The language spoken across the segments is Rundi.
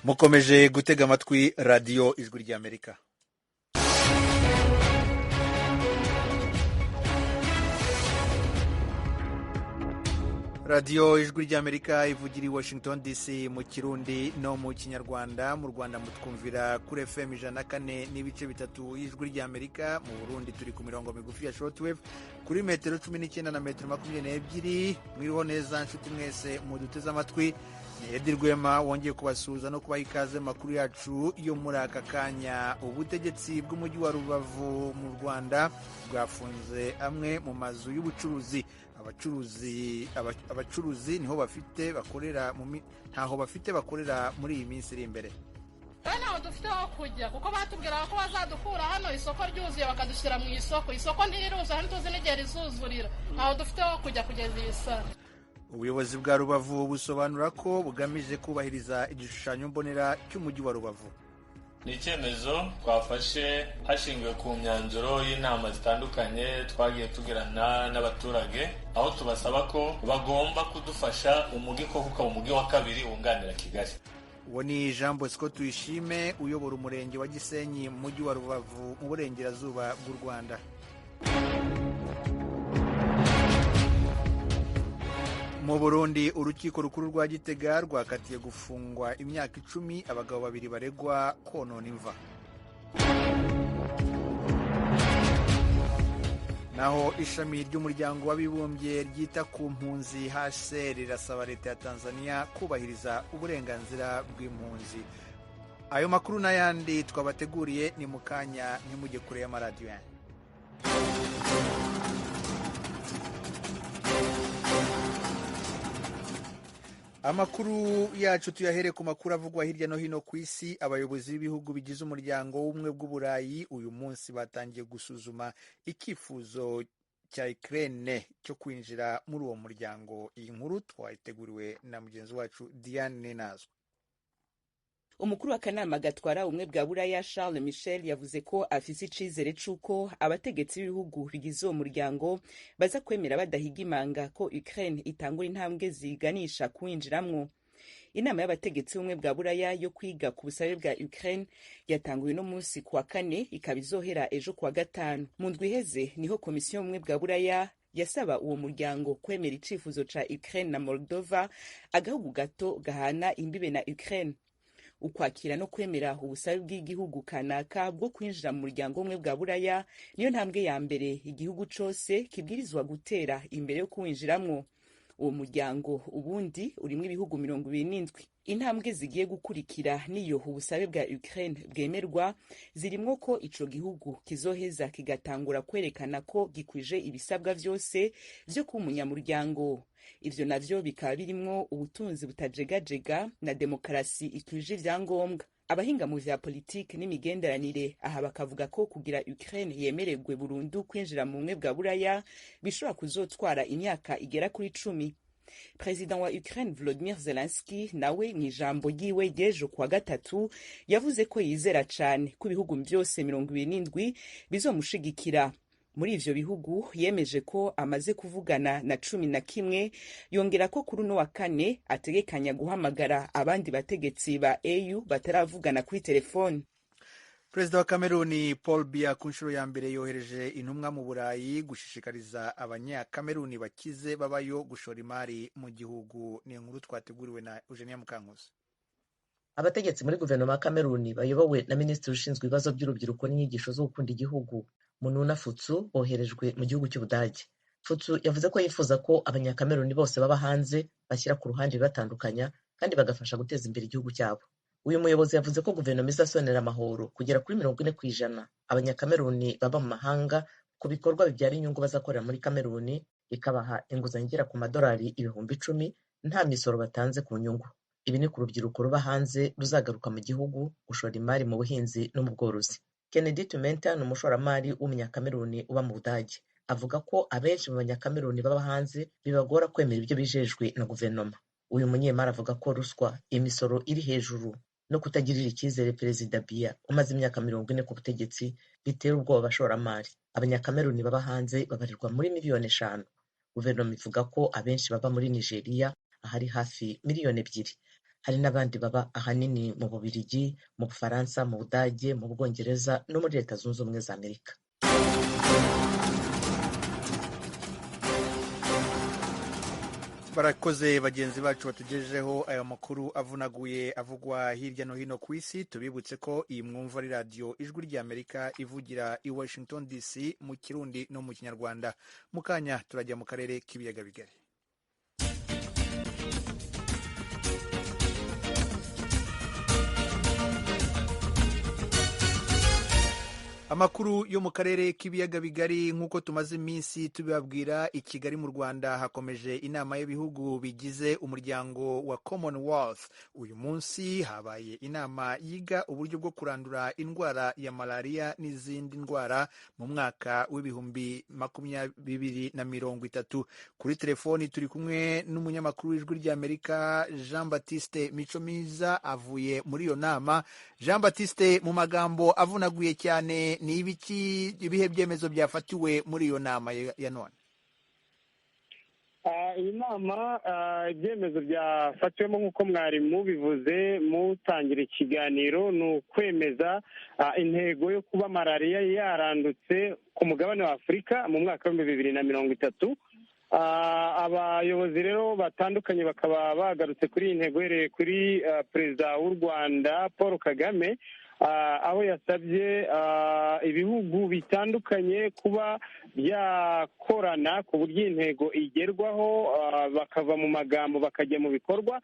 Mukomeje gutega amatwi Radiyo Ijwi ry'Amerika. Radiyo Ijwi ry'Amerika ivugira i Washington DC mu Kirundi no mu Kinyarwanda. Mu Rwanda mutwumvira kuri FM 104.3 y'Ijwi ry'Amerika. Mu Burundi turi ku mirongo migufi ya shortwave kuri metero 19 na metero 22. Mwiriho neza nshuti mwese muduteze amatwi. Ni Edi Rwema wongeye kubasuhuza no kubaha ikaze makuru yacu yo muri aka kanya. Ubutegetsi bw'umujyi wa Rubavu mu Rwanda bwafunze amwe mu mazu y'ubucuruzi. Abacuruzi niho bafite bakorera, ntaho bafite bakorera muri iyi minsi iri imbere. Ntaho dufite aho kujya kuko batubwiraga ko bazadukura hano isoko ryuzuye bakadushyira mu isoko. Isoko ntiriruzura, ntituzi n'igihe rizuzurira. Ntaho dufite aho kujya kugeza iyi saa. Ubuyobozi bwa Rubavu busobanura ko bugamije kubahiriza igishushanyo mbonera cy'umujyi wa Rubavu. Ni icyemezo twafashe hashingiwe ku myanzuro y'inama zitandukanye twagiye tugirana n'abaturage, aho tubasaba ko bagomba kudufasha umujyi koko ukaba umujyi wa kabiri wunganira Kigali. Uwo ni Jean Bosco Tuyishime uyobora umurenge wa Gisenyi mu mujyi wa Rubavu mu burengerazuba bw'u Rwanda. Mu Burundi, urukiko rukuru rwa Gitega rwakatiye gufungwa imyaka 10 abagabo babiri baregwa konona imva. Naho ishami ry'umuryango w'abibumbye ryita ku mpunzi HCR rirasaba leta ya Tanzania kubahiriza uburenganzira bw'impunzi. Ayo makuru n'ayandi twabateguriye ni mu kanya, ntimujye kure y'amaradiyo yanyu. Amakuru yacu tuyahere ku makuru avugwa hirya no hino ku isi. Abayobozi b'ibihugu bigize umuryango w'ubumwe bw'Uburayi uyu munsi batangiye gusuzuma icyifuzo cya Ukraine cyo kwinjira muri uwo muryango. Iyi nkuru twayiteguriwe na mugenzi wacu Diane Ninazwe. Umukuru w'akanama gatwara ubumwe bwa Buraya, Charles Michel, yavuze ko afise icizere c'uko abategetsi b'ibihugu bigize uwo muryango baza kwemera badahiga imanga ko Ukraine itangura intambwe ziganisha kuwinjiramwo. Inama y'abategetsi b'ubumwe bwa Buraya yo kwiga ku busabe bwa Ukraine yatanguye uno munsi kuwa kane, ikaba izohera ejo kuwa gatanu. Mu ndwi iheze niho komisiyo y'ubumwe bwa Buraya yasaba uwo muryango kwemera icifuzo ca Ukraine na Moldova, agahugu gato gahana imbibe na Ukraine. Ukwakira no kwemera ubusabe bw'igihugu kanaka bwo kwinjira mu muryango umwe bwa Buraya niyo ntambwe ya mbere igihugu cose kibwirizwa gutera imbere yo kuwinjiramwo. Uwo muryango ubundi urimwo ibihugu 27. Intambwe zigiye gukurikira niyo ubusabe bwa Ukraine bwemerwa zirimwo ko ico gihugu kizoheza kigatangura kwerekana ko gikwije ibisabwa vyose vyo kuba umunyamuryango. Ivyo navyo bikaba birimwo ubutunzi butajegajega na demokarasi ikwije ivyangombwa. Abahinga mu vya politike n'imigenderanire aha bakavuga ko kugira Ukraine yemererwe burundu kwinjira mu bumwe bwa Buraya bishobora kuzotwara imyaka igera kuri 10. Perezida wa Ukraine Volodymyr Zelensky nawe mw'ijambo ryiwe ry'ejo kuwa gatatu yavuze ko yizera cane ko ibihugu vyose 27 bizomushigikira. Muri ivyo bihugu yemeje ko amaze kuvugana na 11, yongera ko kuri uno wa kane ategekanya guhamagara abandi bategetsi ba EU bataravugana kuri telefone. Perezida wa Kameruni Paul Biya ku nshuro ya mbere yohereje intumwa mu Burayi gushishikariza abanyakameruni bakize babayo gushora imari mu gihugu. Ni inkuru twateguriwe na Eugenia Mukankusi. Abategetsi muri guverinoma ya Kameruni bayobowe na minisitiri ushinzwe ibibazo by'urubyiruko n'inyigisho zo gukunda igihugu, Mununa Futsu, boherejwe mu gihugu cy'Ubudage. Futsu yavuze ko yifuza ko abanyakameruni bose baba hanze bashyira ku ruhande ibibatandukanya kandi bagafasha guteza imbere igihugu cyabo. Uyu muyobozi yavuze ko guverinoma izasonera amahoro kugera kuri 40% abanyakameruni baba mu mahanga ku bikorwa bibyara inyungu bazakorera muri Kameruni, ikabaha inguzanyo igera ku madolari 10,000 nta misoro batanze ku nyungu. Ibi ni ku rubyiruko ruba hanze ruzagaruka mu gihugu gushora imari mu buhinzi no mu bworozi. Kennedy Tumenta ni umushoramari w'umunyakameruni uba mu Budage. Avuga ko abenshi mu banyakameruni baba hanze bibagora kwemera ibyo bijejwe na guverinoma. Uyu munyemari avuga ko ruswa, imisoro iri hejuru no kutagirira icyizere Perezida Biya umaze imyaka 40 ku butegetsi bitera ubwoba abashoramari. Abanyakameruni baba hanze babarirwa muri miliyoni 5. Guverinoma ivuga ko abenshi baba muri Nigeria, ahari hafi miliyoni 2. Hari n'abandi baba ahanini mu Bubiligi, mu Bufaransa, mu Budage, mu Bwongereza no muri Leta Zunze Ubumwe za Amerika. Barakoze bagenzi bacu batugejejeho ayo makuru avunaguye avugwa hirya no hino ku isi. Tubibutse ko iyi mwumva ari radiyo Ijwi ry'Amerika ivugira i Washington DC mu Kirundi no mu Kinyarwanda. Mu kanya turajya mu karere k'ibiyaga bigari. Amakuru yo mu karere k'ibiyaga bigari, nk'uko tumaze iminsi tubibabwira, i Kigali mu Rwanda hakomeje inama y'ibihugu bigize umuryango wa Commonwealth. Uyu munsi habaye inama yiga uburyo bwo kurandura indwara ya malariya n'izindi ndwara mu mwaka w'2030. Kuri telefoni turi kumwe n'umunyamakuru w'Ijwi ry'Amerika Jean Baptiste Micomiza avuye muri iyo nama. Jean Baptiste, mu magambo avunaguye cyane, ni ibiki, ibihe byemezo byafatiwe muri iyo nama ya none? Iyi nama, ibyemezo byafatiwemo nk'uko mwari mubivuze mutangira ikiganiro, ni ukwemeza intego yo kuba malariya yarandutse ku mugabane wa Afurika mu mwaka w'2030. Abayobozi rero batandukanye bakaba bagarutse kuri iyi ntego, uhereye kuri Perezida w'u Rwanda Paul Kagame, aho yasabye ibihugu bitandukanye kuba byakorana ku buryo intego igerwaho, bakava mu magambo bakajya mu bikorwa.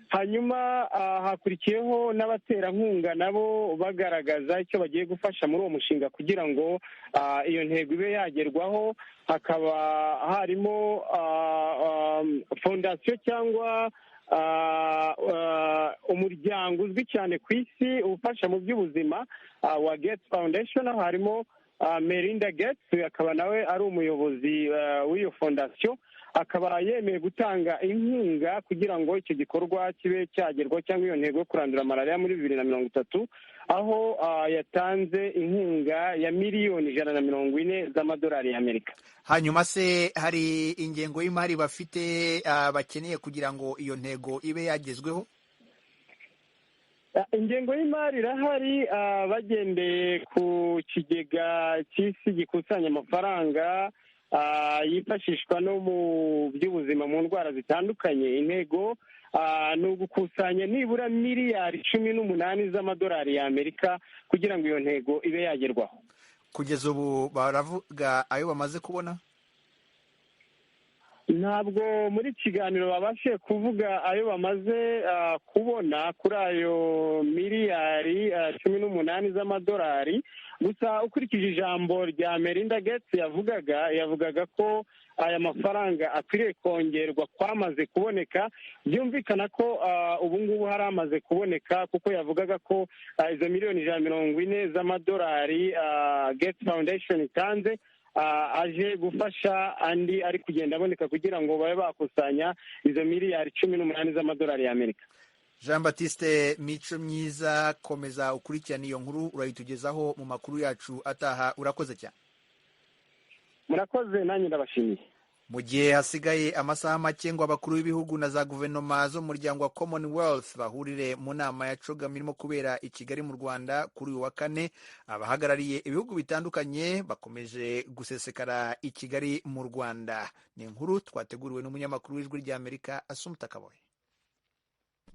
Hanyuma hakurikiyeho n'abaterankunga nabo bagaragaza icyo bagiye gufasha muri uwo mushinga kugira ngo iyo ntego ibe yagerwaho. Hakaba harimo fondasiyo cyangwa umuryango uzwi cyane ku isi ufasha mu by'ubuzima wa Gates Foundation, aho harimo Melinda Gates, akaba nawe ari umuyobozi w'iyo fondasiyo, akaba yemeye gutanga inkunga kugira ngo icyo gikorwa kibe cyagerwaho cyangwa iyo ntego yo kurandura malariya muri 2030, aho yatanze inkunga ya miliyoni 140 z'amadolari y'Amerika. Hanyuma se hari ingengo y'imari bafite bakeneye kugira ngo iyo ntego ibe yagezweho? Ingengo y'imari irahari, bagendeye ku kigega cy'isi gikusanya amafaranga yifashishwa no mu by'ubuzima mu ndwara zitandukanye. Intego ni ugukusanya nibura miliyari 18 z'amadolari y'Amerika kugira ngo iyo ntego ibe yagerwaho. Kugeza ubu baravuga ayo bamaze kubona? Ntabwo muri kiganiro babashije kuvuga ayo bamaze kubona kuri ayo miliyari 18 z'amadolari. Gusa ukurikije ijambo rya Melinda Gates, yavugaga ko aya mafaranga akwiriye kongerwa kwamaze kuboneka. Byumvikana ko ubu ngubu hari amaze kuboneka, kuko yavugaga ko izo miliyoni 140 z'amadolari Gates Foundation itanze aje gufasha andi ari kugenda aboneka kugira ngo babe bakusanya izo miliyari 18 z'amadolari y'Amerika. Jean Baptiste Mico Myiza, komeza ukurikirane iyo nkuru, urayitugezaho mu makuru yacu ataha. Urakoze cyane. Murakoze, nanjye ndabashimiye. Mu gihe hasigaye amasaha make ngo abakuru b'ibihugu na za guverinoma zo mu muryango wa Commonwealth bahurire mu nama ya CHOGM irimo kubera i Kigali mu Rwanda kuri uyu wa kane, abahagarariye ibihugu bitandukanye bakomeje gusesekara i Kigali mu Rwanda. Ni inkuru twateguriwe n'umunyamakuru w'Ijwi ry'Amerika Assumpta Kaboyi.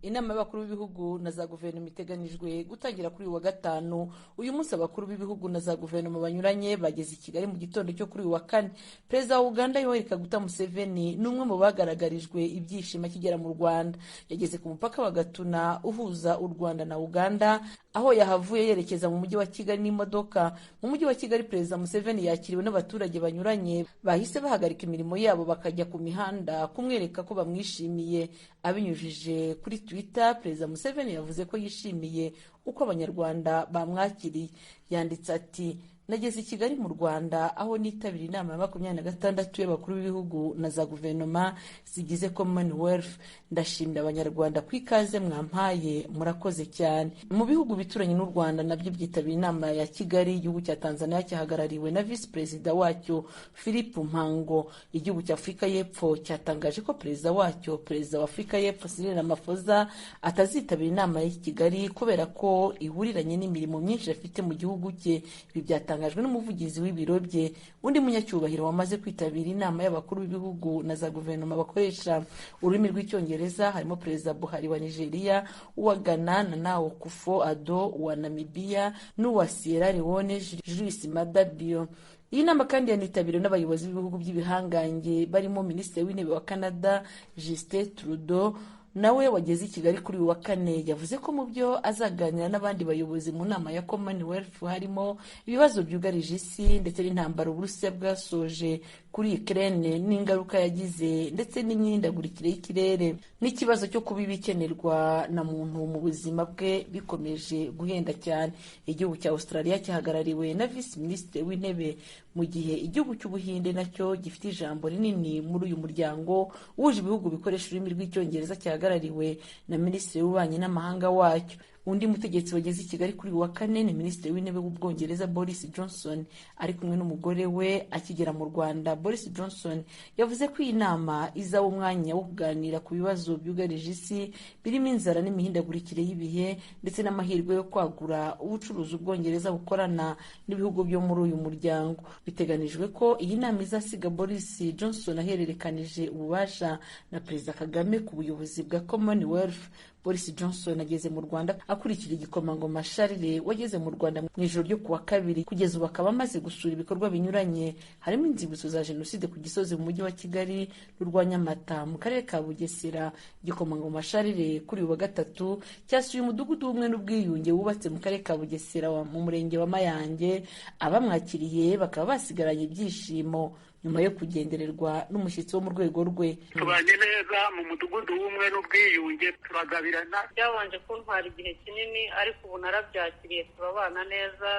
Inama y'abakuru b'ibihugu na za guverinoma iteganijwe gutangira kuri uyu wa gatanu. Uyu munsi abakuru b'ibihugu na za guverinoma banyuranye bageze i Kigali mu gitondo cyo kuri uyu wa kane. Perezida wa Uganda Yoweri Kaguta Museveni ni umwe mu bagaragarijwe ibyishimo akigera mu Rwanda. Yageze ku mupaka wa Gatuna uhuza u Rwanda na Uganda, aho yahavuye yerekeza mu mujyi wa Kigali n'imodoka. Mu mujyi wa Kigali, Perezida Museveni yakiriwe n'abaturage banyuranye bahise bahagarika imirimo yabo bakajya ku mihanda kumwereka ko bamwishimiye. Abinyujije kuri Twitter, Perezida Museveni yavuze ko yishimiye uko Abanyarwanda bamwakiriye. Yanditse ati: Nageze i Kigali mu Rwanda aho nitabira inama ya 26 y'abakuru b'ibihugu na za guverinoma zigize Commonwealth. Ndashimira Abanyarwanda ku ikaze mwampaye, murakoze cyane. Mu bihugu bituranye n'u Rwanda nabyo byitabira inama ya Kigali, igihugu cya Tanzania cyahagarariwe na Visi Perezida wacyo Philip Mpango. Igihugu cya Afurika y'Epfo cyatangaje ko perezida wacyo, Perezida wa Afurika y'Epfo Cyril Ramaphosa, atazitabira inama ya Kigali kubera ko ihuriranye n'imirimo myinshi afite mu gihugu cye. Ibi byatangajwe n'umuvugizi w'ibiro bye. Undi munyacyubahiro wamaze kwitabira inama y'abakuru b'ibihugu na za guverinoma bakoresha ururimi rw'Icyongereza harimo Perezida Buhari wa Nigeria, uwa Ghana Nana Akufo-Addo, uwa Namibia n'uwa Sierra Leone Julius Maada Bio. Iyi nama kandi yanitabiriwe n'abayobozi b'ibihugu by'ibihangange barimo Minisitiri w'Intebe wa Canada Justin Trudeau, nawe wageze i Kigali kuri uyu wa kane. Yavuze ko mu byo azaganira n'abandi bayobozi mu nama ya Commonwealth harimo ibibazo byugarije isi ndetse n'intambara Uburusiya bwasoje kuri Ukraine n'ingaruka yagize, ndetse n'imihindagurikire y'ikirere n'ikibazo cyo kuba ibikenerwa na muntu mu buzima bwe bikomeje guhenda cyane. Igihugu cya Australia cyahagarariwe na Visi Minisitiri w'Intebe, mu gihe igihugu cy'Ubuhinde nacyo gifite ijambo rinini muri uyu muryango wuje ibihugu bikoresha ururimi rw'Icyongereza cyahagarariwe na Minisitiri w'Ububanyi n'Amahanga wacyo. Undi mutegetsi wageze i Kigali kuri uyu wa kane ni Minisitiri w'Intebe w'Ubwongereza Boris Johnson, ari kumwe n'umugore we. Akigera mu Rwanda, Boris Johnson yavuze ko iyi nama izaba umwanya wo kuganira ku bibazo byugarije isi birimo inzara n'imihindagurikire y'ibihe, ndetse n'amahirwe yo kwagura ubucuruzi Ubwongereza bukorana n'ibihugu byo muri uyu muryango. Biteganijwe ko iyi nama izasiga Boris Johnson ahererekanije ububasha na Perezida Kagame ku buyobozi bwa Commonwealth. Boris Johnson ageze mu Rwanda akurikira igikomangoma Charles wageze mu Rwanda mu ijoro ryo kuwa kabiri. Kugeza ubu akaba amaze gusura ibikorwa binyuranye harimo inzibutso za Jenoside ku Gisozi mu mujyi wa Kigali n'urwa Nyamata mu karere ka Bugesera. Igikomangoma Charles kuri uyu wa gatatu cyasuye umudugudu w'ubumwe n'ubwiyunge wubatse mu karere ka Bugesera mu murenge wa Mayange. Abamwakiriye bakaba basigaranye ibyishimo nyuma yo kugendererwa n'umushyitsi wo mu rwego rwe. Tubanye neza mu mudugudu w'ubumwe n'ubwiyunge, turagabirana. Byabanje kuntwara igihe kinini, ariko ubu narabyakiriye, turabana neza,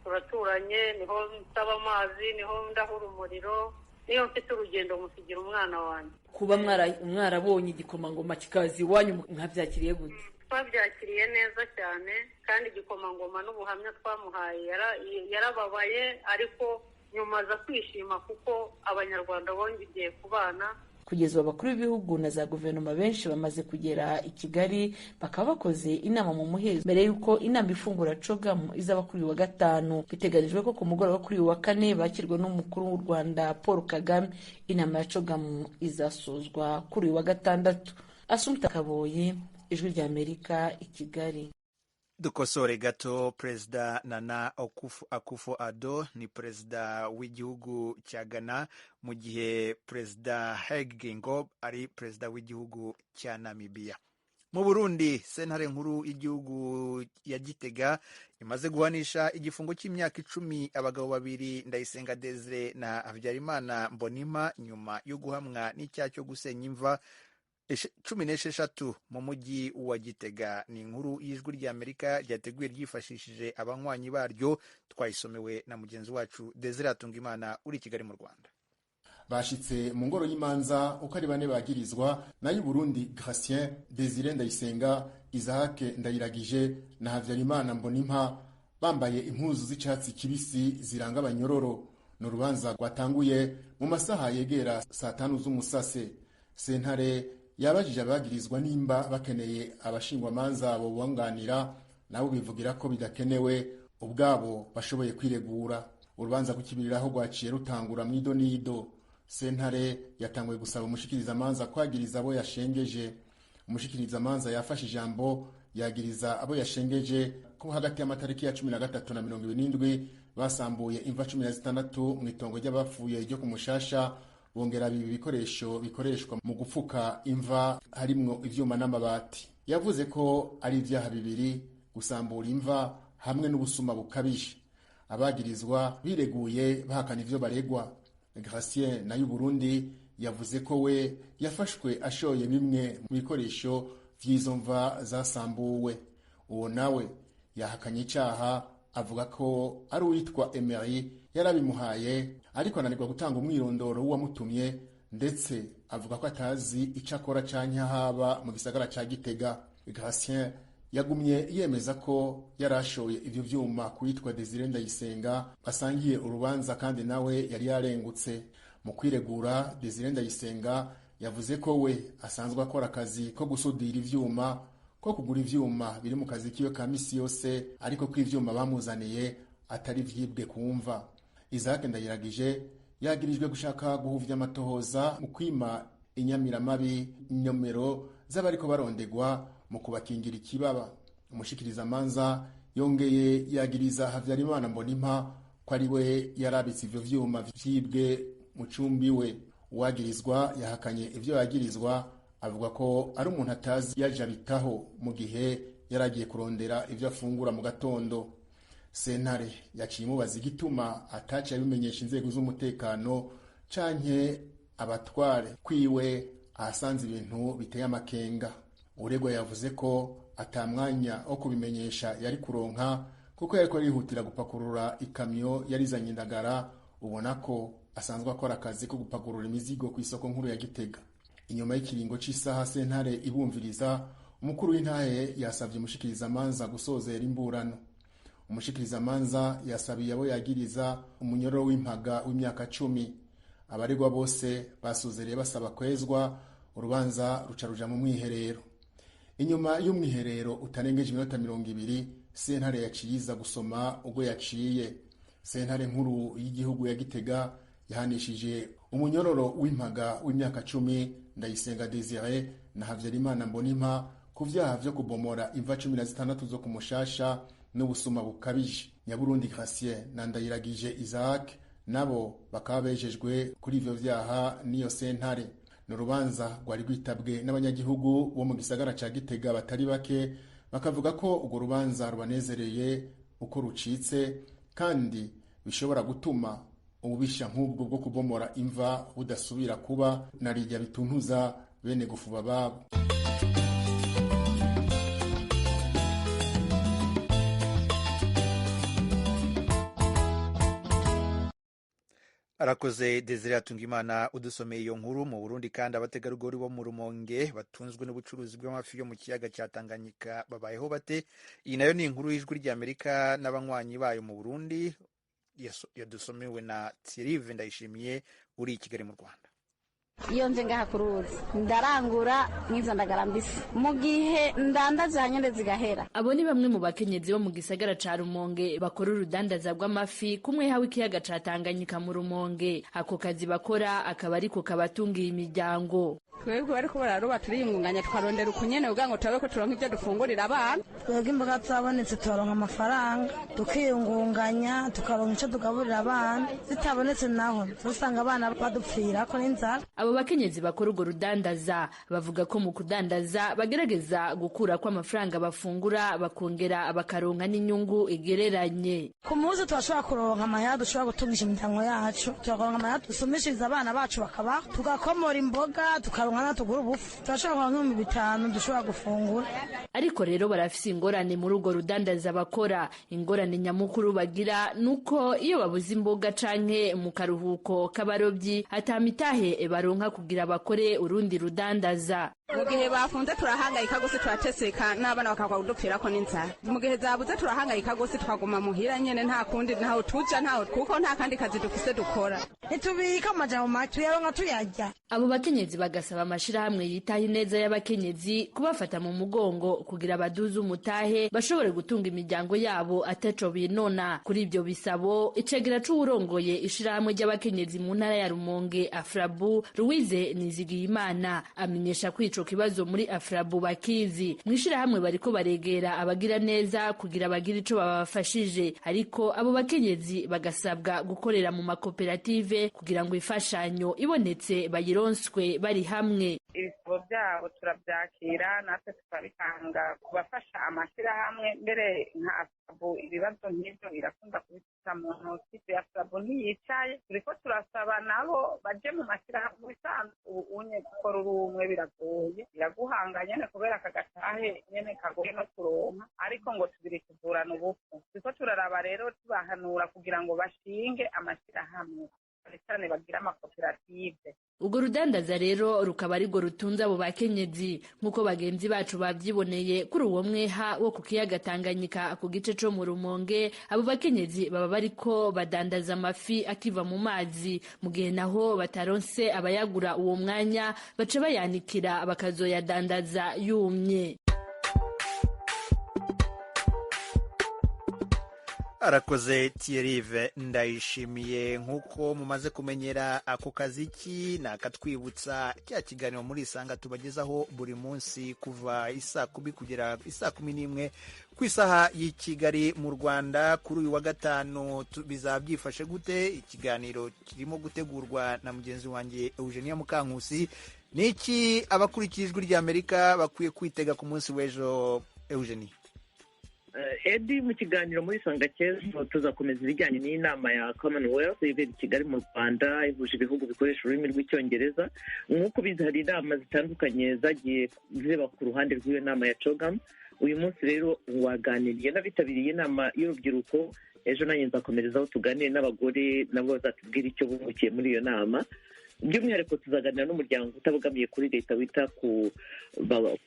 turaturanye, niho nsaba amazi, niho ndahura umuriro, niyo mfite urugendo musigira umwana wanjye. Kuba mwarabonye igikomangoma kikaza iwanyu mwabyakiriye gute? Twabyakiriye neza cyane, kandi igikomangoma n'ubuhamya twamuhaye yarababaye, ariko nyuma aza kwishima kuko Abanyarwanda bongeye kubana. Kugeza ubu abakuru b'ibihugu na za guverinoma benshi bamaze kugera i Kigali, bakaba bakoze inama mu muhezo mbere y'uko inama ifungura CHOGM izaba kuri uyu wa gatanu. Biteganijwe ko ku mugoroba kuri uyu wa kane bakirwa n'umukuru w'u Rwanda Paul Kagame. Inama ya CHOGM izasozwa kuri uyu wa gatandatu. Asumta Kaboyi, Ijwi ry'Amerika, i Kigali. Dukosore gato, Perezida Nana Akufo-Addo ni perezida w'igihugu cya Ghana, mu gihe Perezida Hage Geingob ari perezida w'igihugu cya Namibia. Mu Burundi, sentare nkuru y'igihugu ya Gitega imaze guhanisha igifungo cy'imyaka 10 abagabo babiri, Ndayisenga Desire na Habyarimana Mbonima, nyuma yo guhamwa n'icyaha cyo gusenya imva 16 mu mujyi wa Gitega. Ni inkuru y'Ijwi ry'Amerika ryateguye ryifashishije abanywanyi baryo, twayisomewe na mugenzi wacu Desire Hatungimana uri i Kigali mu Rwanda. Bashitse mu ngoro y'imanza uko ari bane bagirizwa nayo Burundi Gratien Desire Ndayisenga, Isaac Ndayiragije na Habyarimana Mbonimpa, bambaye impuzu z'icatsi kibisi ziranga abanyororo. Ni urubanza rwatanguye mu masaha yegera saa 5 z'umusase. Sentare yabajije abagirizwa nimba bakeneye abashingwamanza bobunganira, nabo bivugira ko bidakenewe, ubwabo bashoboye kwiregura. Urubanza kukibiriraho rwaciye rutangura mu idonido. Sentare yatanguye gusaba umushikirizamanza kwagiriza abo yashengeje. Umushikirizamanza yafashe ijambo yagiriza abo yashengeje ko hagati y'amatariki ya 13 na 27 basambuye imva 16 mu itongo ry'abapfuye ryo ku Mushasha, bongera bibi bikoresho bikoreshwa mu gupfuka imva harimwo ivyuma n'amabati. Yavuze ko ari ibyaha bibiri, gusambura imva hamwe n'ubusuma bukabije. Abagirizwa bireguye bahakana ivyo baregwa. Gratien nayo Burundi yavuze ko we yafashwe ashoye bimwe mu bikoresho vy'izo mva zasambuwe. Uwo nawe yahakanye icaha Avuga ko ari uwitwa Emery yarabimuhaye, ariko ananirwa gutanga umwirondoro w'uwamutumye, ndetse avuga ko atazi ico akora canke ahaba mu gisagara ca Gitega. Gratien yagumye yemeza ko yarashoye ivyo vyuma kuwitwa Desire Ndayisenga basangiye urubanza, kandi nawe yari yarengutse. Mu kwiregura, Desire Ndayisenga yavuze ko we asanzwe akora akazi ko gusudira ivyuma, ko kugura ivyuma biri mu kazi kiwe ka misi yose, ariko ko ivyuma bamuzaniye atari vyibwe kumva. Isaac Ndayiragije yagirijwe gushaka guhuvya amatohoza mu kwima inyamiramabi inomero z'abariko barondegwa mu kubakingira ikibaba. Umushikirizamanza yongeye yagiriza Havyarimana Mbonimpa ko ari we yarabitse ivyo vyuma vyibwe mu cumbi we. Uwagirizwa yahakanye ivyo yagirizwa, avuga ko ari umuntu atazi yajabitaho mu gihe yaragiye kurondera ivyo afungura mu gatondo. Sentare yaciye imubaza igituma ataciye abimenyesha inzego z'umutekano canke abatware kwiwe ahasanze ibintu biteye amakenga. Uregwa yavuze ko ata mwanya wo kubimenyesha yari kuronka, kuko yariko arihutira gupakurura ikamyo yarizanye indagara, ubona ko asanzwe akora akazi ko gupakurura imizigo ku isoko nkuru ya Gitega. Inyuma y'ikiringo c'isaha sentare ibumviriza, umukuru w'intahe yasavye umushikirizamanza gusozera imburano. Umushikirizamanza yasabiye abo yagiriza umunyororo w'impaga w'imyaka 10. Abaregwa bose basozereye basaba kwezwa, urubanza ruca ruja mu mwiherero. Inyuma y'umwiherero utarengeje iminota 20, sentare yaciye iza gusoma ubwo yaciye. Sentare nkuru y'igihugu ya Gitega yahanishije umunyororo w'impaga w'imyaka 10 Ndayisenga Desire na Havyarimana Mbonimpa ku vyaha vyo kubomora imva 16 zo kumushasha n'ubusuma bukabije. Nyaburundi Gratien na Ndayiragije Isaac nabo bakaba bejejwe kuri ivyo vyaha n'iyo sentare. Ni urubanza rwari rwitabwe n'abanyagihugu bo mu gisagara ca Gitega batari bake, bakavuga ko urwo rubanza rubanezereye uko rucitse, kandi bishobora gutuma ububisha nk'ubwo bwo kubomora imva budasubira kuba, na rijya bituntuza bene gufuba babo. Arakoze Desire Atungimana udusomeye iyo nkuru. Mu Burundi kandi, abategarugori bo mu Rumonge batunzwe n'ubucuruzi bw'amafi yo mu kiyaga cya Tanganyika babayeho bate? Iyi nayo ni inkuru y'Ijwi ry'Amerika n'abanywanyi bayo mu Burundi, yadusomewe na Thierry Ndayishimiye uri i Kigali mu Rwanda. Iyo nje ngaha ku ruzi ndarangura nk'izo ndagara mbisi, mu gihe ndandaza nyene zigahera. Abo ni bamwe mu bakenyezi bo mu gisagara ca Rumonge bakora urudandaza rw'amafi kumwe hawe ikiyaga ca Tanganyika mu Rumonge. Ako kazi bakora akaba ariko kabatungiye imiryango. Twebwe bariko bararoba turiyungunganya, tukarondera ukunyene kugira ngo turabe ko turonka ivyo dufungurira abana. Twebwe imboga zabonetse tukaronka amafaranga, tukiyungunganya, tukaronka ico tugaburira abana. Zitabonetse naho usanga abana badupfirako n'inzara. Abo bakenyezi bakora urwo rudandaza bavuga ko mu kudandaza bagerageza gukura ko amafaranga bafungura, bakongera bakaronka n'inyungu igereranye. Ku munsi turashobora kuronka amahera dushobora gutungisha imiryango yacu, tukaronka amahera dusumishiriza abana bacu bakabaho, tugakomora imboga, tukaronka tugura ubufu, turashobora kuronka 5,000 dushobora gufungura. Ariko rero barafise ingorane muri urwo rudandaza bakora. Ingorane nyamukuru bagira nuko iyo babuze imboga canke mu karuhuko k'abarobyi atamitahe baronka kugira bakore urundi rudandaza. Mu gihe bafunze turahangayika gose, turateseka n'abana bakagwa kudupfirako n'inzara. Mu gihe zabuze turahangayika gose, twaguma muhira nyene, nta kundi, ntaho tuja, ntaho, kuko nta kandi kazi dufise dukora. Ntitubika amajambo make, tuyaronka tuyarya. Abo bakenyezi bagasaba amashirahamwe yitaho ineza y'abakenyezi kubafata mu mugongo kugira baduze umutahe bashobore gutunga imiryango yabo ataco binona. Kuri ibyo bisabo, icegera c'uwurongoye ishirahamwe ry'abakenyezi mu ntara ya Rumonge Afrabu, Louise Nizigiyimana, amenyesha ko ico kibazo muri Afrabu bakizi. Mw'ishirahamwe bariko baregera abagira neza kugira bagire ico babafashije, ariko abo bakenyezi bagasabwa gukorera mu makoperative kugira ngo ifashanyo ibonetse bayironswe bari hamwe. Ibisabo byabo turabyakira, natwe tukabitanga kubafasha amashyirahamwe. Mbere nka Afrabu ibibazo nk'ibyo irakunda tuyafata mu ntoki, tuyasaba ntiyicaye. Turiko turasaba nabo baje mu mashyirahamwe. Bisanzwe ubu unye gukora uri umwe biragoye, biraguhanga nyene kubera aka gatahe nyene kagoye no kuronka, ariko ngo tubiri tuvurana ubupfu. Turiko turaraba rero tubahanura kugira ngo bashinge amashyirahamwe, cyane bagira amakoperative. Urwo rudandaza rero rukaba arirwo rutunze abo bakenyezi, nk'uko bagenzi bacu bavyiboneye kuri uwo mweha wo ku kiyaga Tanganyika ku gice co mu Rumonge. Abo bakenyezi baba bariko badandaza amafi akiva mu mazi, mu gihe naho bataronse abayagura uwo mwanya baca bayanikira bakazoyadandaza yumye. Arakoze Thierry Ndayishimiye. Nk'uko mumaze kumenyera ako kaziki nakatwibutsa cya kiganiro muri Isanga tubagezaho buri munsi kuva isaa 10 kugera isaa 11 ku isaha y'i Kigali mu Rwanda. Kuri uyu wa gatanu bizaba byifashe gute? Ikiganiro kirimo gutegurwa na mugenzi wanjye Eugenia Mukankusi. Niki abakurikiye Ijwi ry'Amerika bakwiye kwitega ku munsi w'ejo, Eugenie? Edi, mu kiganiro muri Isanga cy'ejo tuzakomeza ibijyanye n'inama ya Commonwealth ibera i Kigali mu Rwanda, ihuje ibihugu bikoresha ururimi rw'Icyongereza. Nk'uko ubizi, hari inama zitandukanye zagiye ziba ku ruhande rw'iyo nama ya CHOGM. Uyu munsi rero waganiriye n'abitabiriye inama y'urubyiruko. Ejo nanjye nzakomerezaho tuganire n'abagore, nabo bazatubwira icyo bungukiye muri iyo nama. By'umwihariko tuzaganira n'umuryango utabogamiye kuri leta wita ku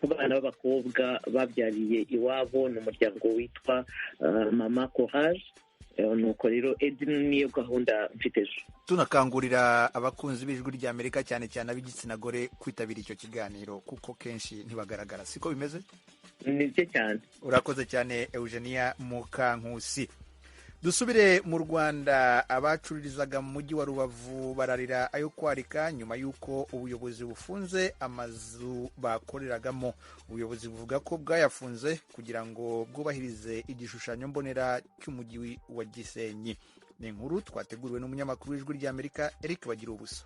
bana b'abakobwa babyariye iwabo, ni umuryango witwa Mama Courage. Nuko rero Edi, niyo gahunda mfite ejo. Tunakangurira abakunzi b'Ijwi ry'Amerika, cyane cyane ab'igitsina gore, kwitabira icyo kiganiro kuko kenshi ntibagaragara, siko bimeze? Nibyo cyane. Urakoze cyane Eugenia Mukankusi. Dusubire mu Rwanda. Abacururizaga mu mujyi wa Rubavu bararira ayo kwarika nyuma y'uko ubuyobozi bufunze amazu bakoreragamo. Ubuyobozi buvuga ko bwayafunze kugira ngo bwubahirize igishushanyo mbonera cy'umujyi wa Gisenyi. Ni inkuru twateguriwe n'umunyamakuru w'Ijwi ry'Amerika Eric Bagira Ubusa.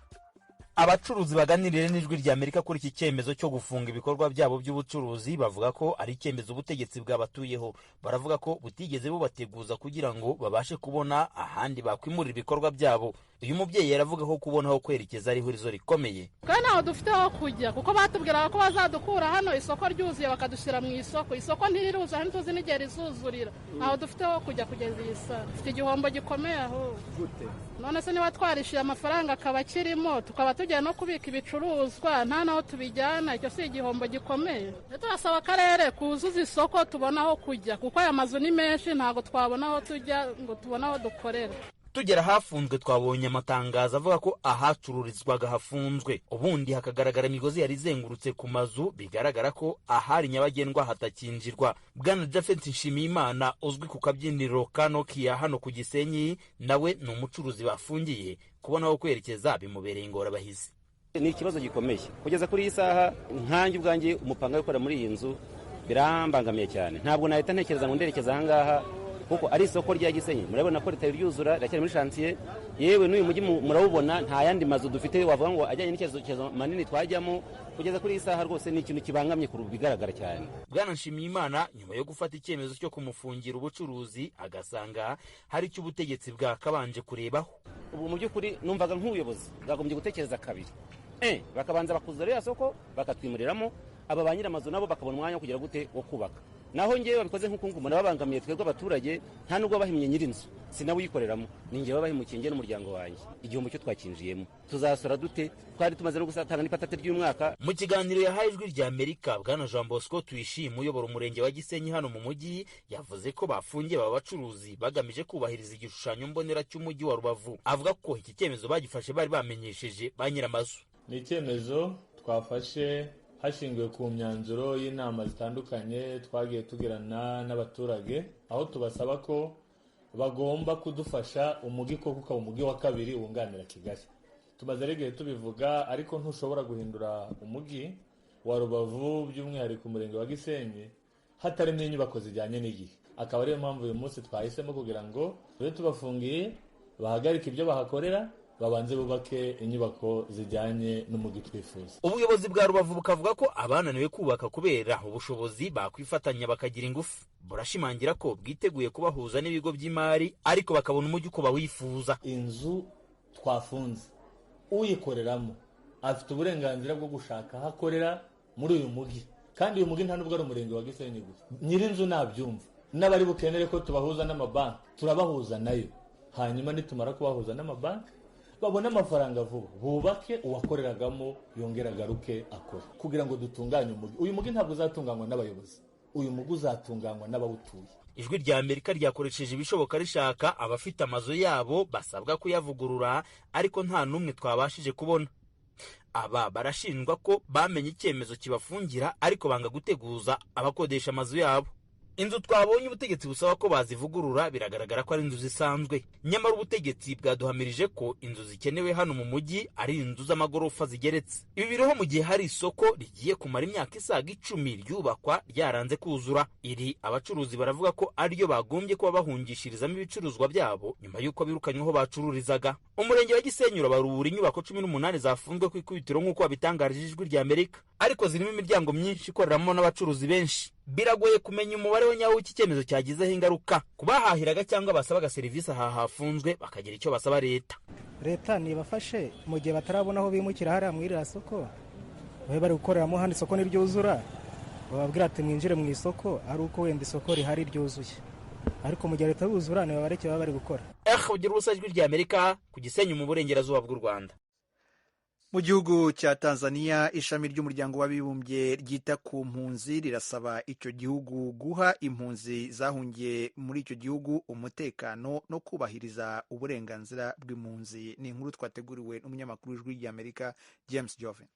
Abacuruzi baganiriye n'Ijwi ry'Amerika kuri iki cyemezo cyo gufunga ibikorwa byabo by'ubucuruzi bavuga ko ari icyemezo ubutegetsi bwabatuyeho. Baravuga ko butigeze bubateguza kugira ngo babashe kubona ahandi bakwimurira ibikorwa byabo. Uyu mubyeyi yaravuga ko kubona aho kwerekeza ari ihurizo rikomeye. Kandi ntaho dufite aho kujya kuko batubwiraga ko bazadukura hano isoko ryuzuye bakadushyira mu isoko. Isoko ntiriruzuye, ntituzi n'igihe rizuzurira. Ntaho dufite aho kujya kugeza iyi saa. Dufite igihombo gikomeye aho. None se niba twarishyuye amafaranga akaba akirimo, tukaba tugiye no kubika ibicuruzwa nta naho tubijyana, icyo si igihombo gikomeye? Turasaba akarere kuzuza isoko tubona aho kujya, kuko aya mazu ni menshi, ntabwo twabona aho tujya ngo tubone aho dukorera. Tugera hafunzwe twabonye amatangazo avuga ko ahacururizwaga hafunzwe, ubundi hakagaragara imigozi yari izengurutse ku mazu, bigaragara ko ahari nyabagendwa hatakinjirwa. Bwana Japhet Nshimiyimana uzwi ku kabyiniro ka Nokia hano ku Gisenyi, nawe ni umucuruzi bafungiye, kubona aho kwerekeza bimubereye ingorabahizi. Ni ikibazo gikomeye kugeza kuri iyi saha. Nkanjye ubwanjye umupanga wo gukora muri iyi nzu birambangamiye cyane, ntabwo nahita ntekereza ngo nderekeza ahangaha kuko ari isoko rya Gisenyi. Murabona ko ritari ryuzura, riracyari muri shantiye. Yewe n'uyu mujyi murawubona, nta yandi mazu dufite wavuga ngo ajyanye n'icyerekezo manini twajyamo. Kugeza kuri iyi saha rwose ni ikintu kibangamye ku bigaragara cyane. Bwana Nshimiyimana nyuma yo gufata icyemezo cyo kumufungira ubucuruzi agasanga hari icyo ubutegetsi bwakabanje kurebaho. Ubu mu by'ukuri numvaga nk'ubuyobozi bwagombye gutekereza kabiri, bakabanza bakuzuza ririya soko bakatwimuriramo, aba ba nyir'amazu nabo bakabona umwanya wo kugira gute wo kubaka. Naho ngewe babikoze nk'uko nguko babangamiye twebwe abaturage, nta nubwo bahimye nyir'inzu, sinawe uyikoreramo, ni ngewe bahimukiye nge n'umuryango wanjye. Igihombo cyo twakinjiyemo tuzasora dute? Twari tumaze no gusatanga n'ipatate ry'umwaka. Mu kiganiro yahaye Ijwi ry'Amerika, Bwana Jean Bosco Tuyishime uyobora umurenge wa Gisenyi hano mu mujyi, yavuze ko bafungiye aba bacuruzi bagamije kubahiriza igishushanyo mbonera cy'umujyi wa Rubavu. Avuga ko iki cyemezo bagifashe bari bamenyesheje ba nyir'amazu. Ni icyemezo twafashe hashingiwe ku myanzuro y'inama zitandukanye twagiye tugirana n'abaturage, aho tubasaba ko bagomba kudufasha umujyi koko ukaba umujyi wa kabiri wunganira Kigali. Tumaze rero igihe tubivuga, ariko ntushobora guhindura umujyi wa Rubavu by'umwihariko umurenge wa Gisenyi hatarimo inyubako zijyanye n'igihe. Akaba ariyo mpamvu uyu munsi twahisemo kugira ngo tube tubafungiye, bahagarike ibyo bahakorera, Babanze bubake inyubako zijyanye n'umujyi twifuza. Ubuyobozi bwa Rubavu bukavuga ko abananiwe kubaka kubera ubushobozi bakwifatanya bakagira ingufu. Burashimangira ko bwiteguye kubahuza n'ibigo by'imari, ariko bakabona umujyi uko bawifuza. Inzu twafunze, uyikoreramo afite uburenganzira bwo gushaka aho akorera muri uyu mujyi, kandi uyu mujyi nta nubwo ari umurenge wa Gisenyi gusa. Nyir'inzu nabyumva, n'abari bukenere ko tubahuza n'amabanki turabahuza nayo, hanyuma nitumara kubahuza n'amabanki babone amafaranga vuba, bubake, uwakoreragamo yongera agaruke akore, kugira ngo dutunganye umujyi. Uyu mujyi ntabwo uzatunganywa n'abayobozi, uyu mujyi uzatunganywa n'abawutuye. Ijwi rya Amerika ryakoresheje ibishoboka rishaka abafite amazu yabo basabwa kuyavugurura, ariko nta n'umwe twabashije kubona. Aba barashinjwa ko bamenye icyemezo kibafungira, ariko banga guteguza abakodesha amazu yabo. Inzu twabonye ubutegetsi busaba ko bazivugurura biragaragara ko ari inzu zisanzwe, nyamara ubutegetsi bwaduhamirije ko inzu zikenewe hano mu mujyi ari inzu z'amagorofa zigeretse. Ibi biriho mu gihe hari isoko rigiye kumara imyaka isaga 10 ryubakwa ryaranze kuzura. Iri abacuruzi baravuga ko ariryo bagombye kuba bahungishirizamo ibicuruzwa byabo nyuma y'uko birukanyweho bacururizaga. Umurenge wa Gisenyi urabarura inyubako 18 zafunzwe ku ikubitiro nk'uko babitangarije Ijwi rya Amerika, ariko zirimo imiryango myinshi ikoreramo n'abacuruzi benshi. Biragoye kumenya umubare wa nyawo w'iki cyemezo cyagizeho ingaruka ku bahahiraga cyangwa basabaga serivisi aha hafunzwe, bakagira icyo basaba leta. Leta nibafashe mu gihe batarabona aho bimukira hariya mu iriya soko, babe bari gukoreramo hano, isoko niryuzura bababwira ati mwinjire mu isoko ari uko wenda isoko rihari ryuzuye, ariko mu gihe leta yuzura nibabareke baba bari gukora. Ugira ubusa Ijwi rya Amerika ku Gisenyi mu burengerazuba bw'u Rwanda. Mu gihugu cya Tanzania, ishami ry'umuryango w'abibumbye ryita ku mpunzi rirasaba icyo gihugu guha impunzi zahungiye muri icyo gihugu umutekano no kubahiriza uburenganzira bw'impunzi. Ni inkuru twateguriwe n'umunyamakuru w'Ijwi ry'Amerika James Joven.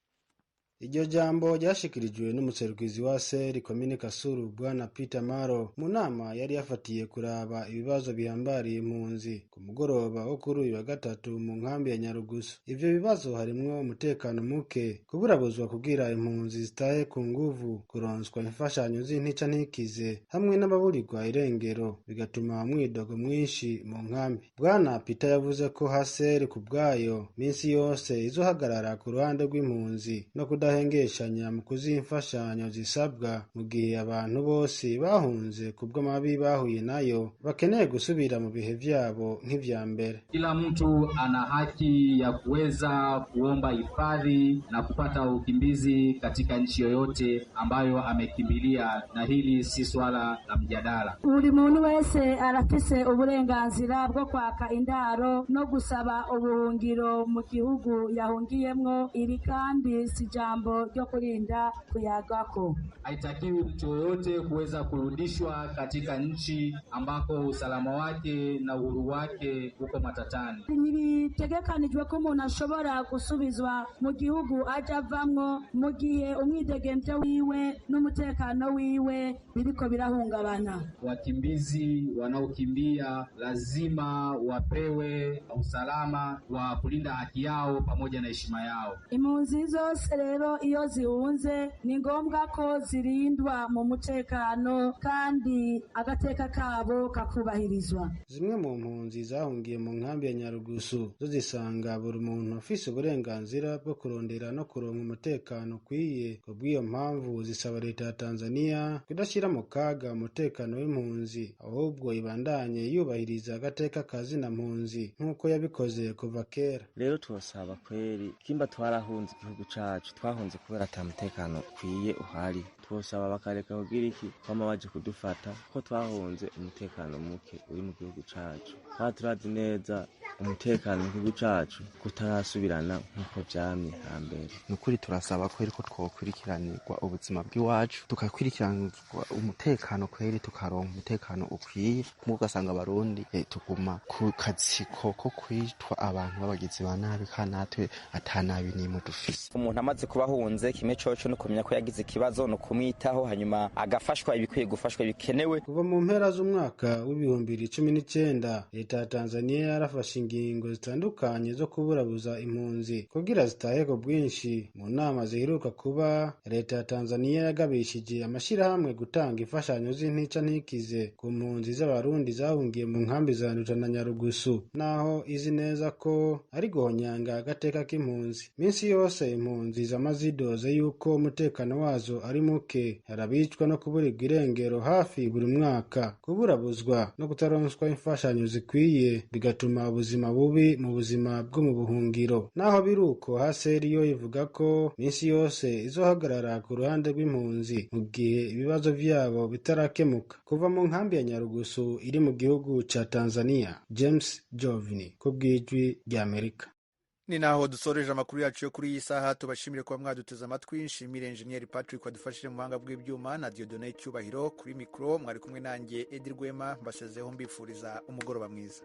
Iryo jambo ryashikirijwe n'umuserukizi wa seri komine Kasuru Bwana Peter Maro mu nama yari yafatiye kuraba ibibazo bihambariye impunzi ku mugoroba wo kuri uyu wa gatatu mu nkambi ya Nyarugusu. Ivyo bibazo harimwo umutekano muke, kuburabuzwa kugira impunzi zitahe ku nguvu, kuronswa imfashanyo z'intica ntikize hamwe n'ababurirwa irengero, bigatuma umwidogo mwinshi mu nkambi. Bwana Peter yavuze ko haseri ku bwayo minsi yose izohagarara ku ruhande rw'impunzi no kudahengeshanya mu kuziha imfashanyo zisabwa mu gihe abantu bose bahunze kubw'amabi bahuye nayo bakeneye gusubira mu bihe vyabo nk'ivya mbere. Kila mtu ana haki ya kuweza kuomba hifadhi na kupata ukimbizi katika nchi yoyote ambayo amekimbilia, na hili si swala la mjadala. Buri muntu wese arafise uburenganzira bwo kwaka indaro no gusaba ubuhungiro mu gihugu yahungiyemwo. Iri kandi si jambo ryo kurinda kuyagako. Haitakiwi mtu yoyote kuweza kurudishwa katika nchi ambako usalama wake na uhuru wake uko matatani. Ntibitegekanijwe ko umuntu ashobora gusubizwa mu gihugu aja avamwo mu gihe umwidegemvyo wiwe n'umutekano wiwe biriko birahungabana. Wakimbizi wanaokimbia lazima wapewe usalama wa kulinda haki yao pamoja na heshima yao. Impunzi zose rero iyo zihunze ni ngombwa ko zirindwa mu mutekano kandi agateka kabo kakubahirizwa. Zimwe mu mpunzi zahungiye mu nkambi ya Nyarugusu zo zisanga buri muntu afise uburenganzira bwo kurondera no kuronka umutekano ukwiye. Kubw'iyo mpamvu zisaba leta ya Tanzania kudashyira mu kaga umutekano w'impunzi, ahubwo ibandanye yubahiriza agateka kazina mpunzi nk'uko yabikoze kuva kera. Rero turasaba kweri kimba twarahunze igihugu cacu, twahunze kubera ata mutekano ukwiye uhari, twosaba bakareka kugira iki kwama baje kudufata ko twahunze umutekano muke uri mu gihugu cacu. Kandi turazi neza umutekano mu gihugu cacu kutarasubirana nk'uko vyamye hambere. Nukuri turasaba kweri ko twokurikiranirwa ubuzima bw'iwacu, tukakurikiranirwa umutekano kweri, tukaronka umutekano ukwiye. Kumwe ugasanga abarundi tuguma ku katsiko ko kwitwa abantu b'abagizi ba nabi kandi natwe ata nabi n'imwe dufise. Umuntu amaze kubahunze kimwe coco no kumenya ko yagize ikibazo no kumwitaho, hanyuma agafashwa ibikwiye gufashwa bikenewe. Kuva mu mpera z'umwaka w'2019 leta ya Tanzania yarafashe ingingo zitandukanye zo kuburabuza impunzi kugira zitahe ku bwinshi. Mu nama ziheruka kuba, leta ya Tanzania yagabishije amashirahamwe gutanga imfashanyo z'intica ntikize ku mpunzi z'Abarundi zahungiye mu nkambi za Nduta na Nyarugusu, naho izi neza ko ari guhonyanga agateka k'impunzi. Minsi yose impunzi zama zidoze yuko umutekano wazo ari muke, harabicwa no kuburirwa irengero hafi buri mwaka, kuburabuzwa no kutaronswa imfashanyo zikwiye bigatuma ubuzima bubi mu buzima bwo mu buhungiro. Naho biruko, HCR yo ivuga ko minsi yose izohagarara ku ruhande rw'impunzi mu gihe ibibazo vyabo bitarakemuka. Kuva mu nkambi ya Nyarugusu iri mu gihugu ca Tanzania, James Jovini ku bw'Ijwi ry'Amerika. Ni naho dusoreje amakuru yacu yo kuri iyi saha. Tubashimire kuba mwaduteze amatwi. Nshimire Enjeniyeri Patrick wadufashije mu buhanga bw'ibyuma na Dieudonne Cyubahiro kuri mikoro. Mwari kumwe nanjye Edi Rwema, mbasezeho mbifuriza umugoroba mwiza.